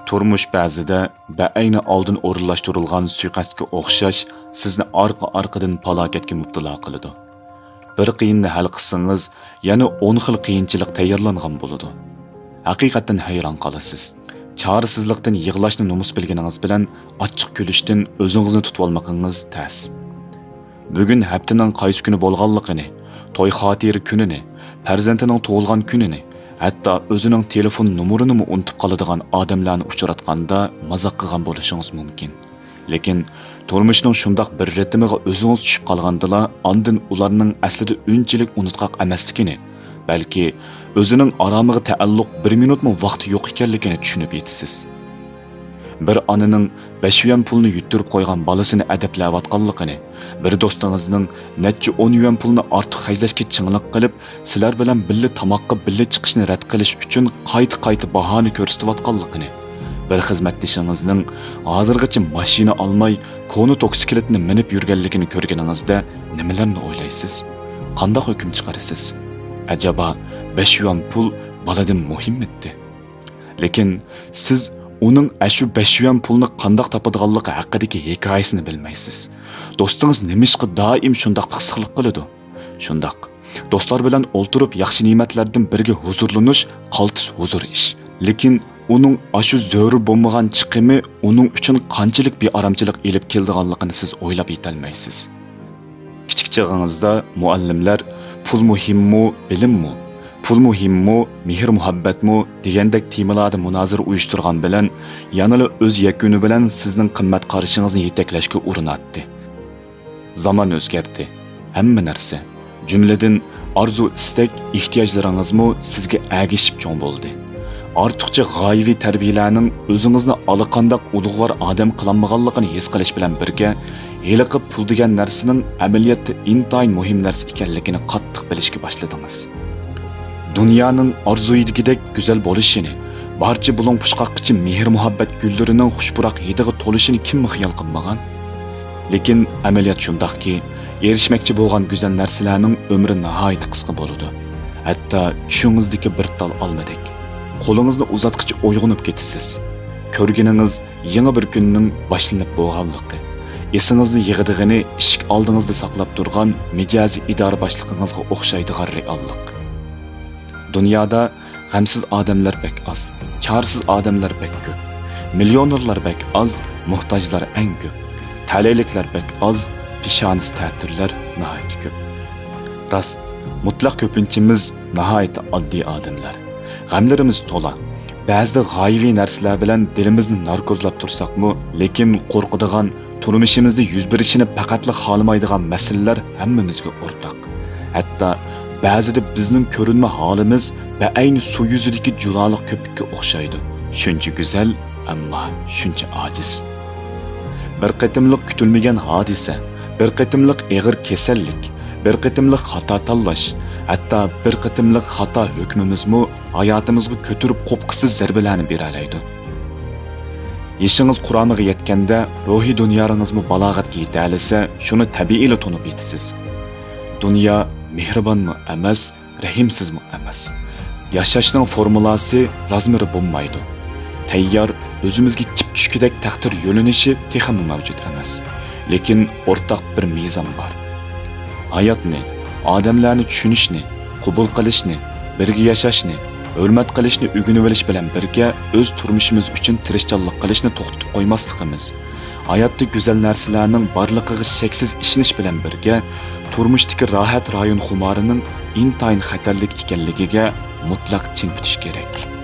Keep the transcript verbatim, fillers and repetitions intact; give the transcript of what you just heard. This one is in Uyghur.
تۇرمۇش بەزىدە بەئەينى ئالدىن ئورۇنلاشتۇرۇلغان سۇيىقەستكە ئوخشاش سىزنى ئارقا-ئارقىدىن پالاكەتكە مۇپتىلا قىلىدۇ. بىر قىيىننى ھەل قىلسىڭىز، يەنە ئون خىل قىيىنچىلىق تەييارلانغان بولىدۇ. ھەقىقەتەن ھەيران قالىسىز. چارىسىزلىقتىن يىغلاشنى نومۇس بىلگىنىڭىز بىلەن ئاچچىق كۈلۈشتىن ئۆزىڭىزنى تۇتۇۋالمىقىڭىز تەس. بۈگۈن ھەپتىنىڭ قايسى كۈنى بولغانلىقىنى، توي خاتىرە كۈنىنى، پەرزەنتىنىڭ تۇغۇلغان كۈنىنى، ھەتتا ئۆزىنىڭ تېلېفون نومۇرىنىمۇ ئۇنتۇپ قالىدىغان ئادەملەرنى ئۇچراتقاندا مازاق قىلغان بولۇشىڭىز مۇمكىن. لېكىن تۇرمۇشنىڭ شۇنداق بىر رىتىمىغا ئۆزىڭىز چۈشۈپ قالغاندىلا، ئاندىن ئۇلارنىڭ ئەسلىدە ئۇنچىلىك ئۇنتقاق ئەمەسلىكىنى، بەلكى ئۆزىنىڭ ئارامىغا تەئەللۇق بىر مىنۇتمۇ ۋاقتى يوق ئىكەنلىكىنى چۈشىنىپ يېتىسىز. بىر ئانىنىڭ بەش يۈەن پۇلنى يۈتتۈرۈپ قويغان بالىسىنى ئەدەپلەۋاتقانلىقىنى، بىر دوستىڭىزنىڭ نەچچە ئون يۈەن پۇلنى ئارتۇق خەجلەشكە چىڭلىق قىلىپ، سىلەر بىلەن بىللە تاماققا بىللە چىقىشنى رەت قىلىش ئۈچۈن قايتا-قايتا باھانە كۆرسىتىۋاتقانلىقىنى، بىر خىزمەتدىشىڭىزنىڭ ھازىرغىچە ماشىنا ئالماي، كونا توكسىكلىتنى مىنىپ يۈرگەنلىكىنى كۆرگىنىڭىزدە نېمىلەرنى ئويلايسىز؟ قانداق ھۆكۈم چىقىرىسىز؟ ئەجەبا، بەش يۈەن پۇل بالىدىن مۇھىممىتتى؟ لېكىن سىز ئۇنىڭ ئەشۇ بەش يۈەن پۇلنى قانداق تاپىدىغانلىقى ھەققىدىكى ھېكايىسىنى بىلمەيسىز. دوستىڭىز نېمىشقا دائىم شۇنداق پىخسىقلىق قىلىدۇ؟ شۇنداق، دوستلار بىلەن ئولتۇرۇپ ياخشى نېمەتلەردىن بىرگە ھۇزۇرلىنىش قالتىس ھۇزۇر ئىش. لېكىن ئۇنىڭ ئاشۇ زۆرۈر بولمىغان چىقىمى ئۇنىڭ ئۈچۈن قانچىلىك بىئارامچىلىق ئېلىپ كېلىدىغانلىقىنى سىز ئويلاپ يېتەلمەيسىز. كىچىك چېغىڭىزدا مۇئەللىملەر «پۇل مۇھىممۇ، بىلىممۇ؟ پۇل مۇھىممۇ، مېھىر-مۇھەببەتمۇ؟» دېگەندەك تېمىلاردا مۇنازىرە ئۇيۇشتۇرغان بىلەن، يەنىلا ئۆز يەكۈنى بىلەن سىزنىڭ قىممەت قارىشىڭىزنى يېتەكلەشكە ئۇرۇناتتى. زامان ئۆزگەردى. ھەممە نەرسە، جۈملىدىن ئارزۇ-ئىستەك، ئېھتىياجلىرىڭىزمۇ سىزگە ئەگىشىپ چوڭ بولدى. ئارتۇقچە غايىۋى تەربىيەلەرنىڭ ئۆزىڭىزنى ئاللىقانداق ئۇلۇغۋار ئادەم قىلالمىغانلىقىنى ھېس قىلىش بىلەن بىرگە، ھېلىقى پۇل دېگەن نەرسىنىڭ ئەمەلىيەتتە ئىنتايىن مۇھىم نەرسە ئىكەنلىكىنى قاتتىق بىلىشكە باشلىدىڭىز. دۇنيانىڭ ئارزۇيىدىكىدەك گۈزەل بولۇشىنى، بارچە بۇلۇڭ-پۇچقاققىچە مېھىر-مۇھەببەت گۈللىرىنىڭ خۇشپۇراق ھىدىغا تولۇشىنى كىممۇ خىيال قىلمىغان؟ لېكىن ئەمەلىيەت شۇنداقكى، ئېرىشمەكچى بولغان گۈزەل نەرسىلەرنىڭ ئۆمرى ناھايىتى قىسقا بولىدۇ. ھەتتا چۈشىڭىزدىكى بىر تال ئالمىدەك. قولىڭىزنى ئۇزاتقىچە ئويغىنىپ كېتىسىز. كۆرگىنىڭىز يېڭى بىر كۈننىڭ باشلىنىپ بولغانلىقى، ئېسىڭىزنى يىغىدىغىنى ئىشىك ئالدىڭىزدا ساقلاپ تۇرغان مىجەزى ئىدارە باشلىقىڭىزغا ئوخشايدىغان رېئاللىق. دۇنيادا غەمسىز ئادەملەر بەك ئاز، چارىسىز ئادەملەر بەك كۆپ. مىليونېرلار بەك ئاز، موھتاجلار ئەڭ كۆپ. تەلەيلىكلەر بەك ئاز، پېشانىسى تەتۈرلەر ناھايىتى كۆپ. راست، مۇتلەق كۆپىنچىمىز ناھايىتى ئاددىي ئادەملەر. غەملىرىمىز تولا. بەزىدە غايىۋى نەرسىلەر بىلەن دىلىمىزنى ناركوزلاپ تۇرساقمۇ، لېكىن قورقىدىغان، تۇرمۇشىمىزدا يۈز بېرىشىنى پەقەتلا خالىمايدىغان مەسىلىلەر ھەممىمىزگە ئورتاق. ھەتتا بەزىدە بىزنىڭ كۆرۈنمە ھالىمىز بەئەينى سۇ يۈزىدىكى جۇلالىق كۆپۈككە ئوخشايدۇ. شۇنچە گۈزەل، ئەمما شۇنچە ئاجىز. بىر قېتىملىق كۈتۈلمىگەن ھادىسە، بىر قېتىملىق ئېغىر كېسەللىك، بىر قېتىملىق خاتا تاللاش، ھەتتا بىر قېتىملىق خاتا ھۆكمىمىزمۇ ھاياتىمىزغا كۆتۈرۈپ قوپقۇسىز زەربىلەرنى بېرەلەيدۇ. يېشىڭىز قۇرامىغا يەتكەندە، روھىي دۇنيارىڭىزمۇ بالاغەتكە يېتەلىسە، شۇنى تەبىئىيلا تونۇپ يېتىسىز. دۇنيا مېھرىبانمۇ ئەمەس، رەھىمسىزمۇ ئەمەس. ياشاشنىڭ فورمۇلاسى رازمېرى بولمايدۇ. تەييار، ئۆزىمىزگە چىپ چۈشكۈدەك تەقدىر يۆنىلىشى تېخىمۇ مەۋجۇت ئەمەس. لېكىن ئورتاق بىر مىزان بار. ھاياتنى، ئادەملەرنى چۈشىنىشنى، قوبۇل قىلىشنى، بىرگە ياشاشنى، ھۆرمەت قىلىشنى ئۆگىنىۋېلىش بىلەن بىرگە، ئۆز تۇرمۇشىمىز ئۈچۈن تىرىشچانلىق قىلىشنى توختىتىپ قويماسلىقىمىز، ھاياتتا گۈزەل نەرسىلەرنىڭ بارلىقىغا شەكسىز ئىشىنىش بىلەن بىرگە، تۇرمۇشتىكى راھەت رايون خۇمارىنىڭ ئىنتايىن خەتەرلىك ئىكەنلىكىگە مۇتلەق چىڭ پۈتۈش كېرەك.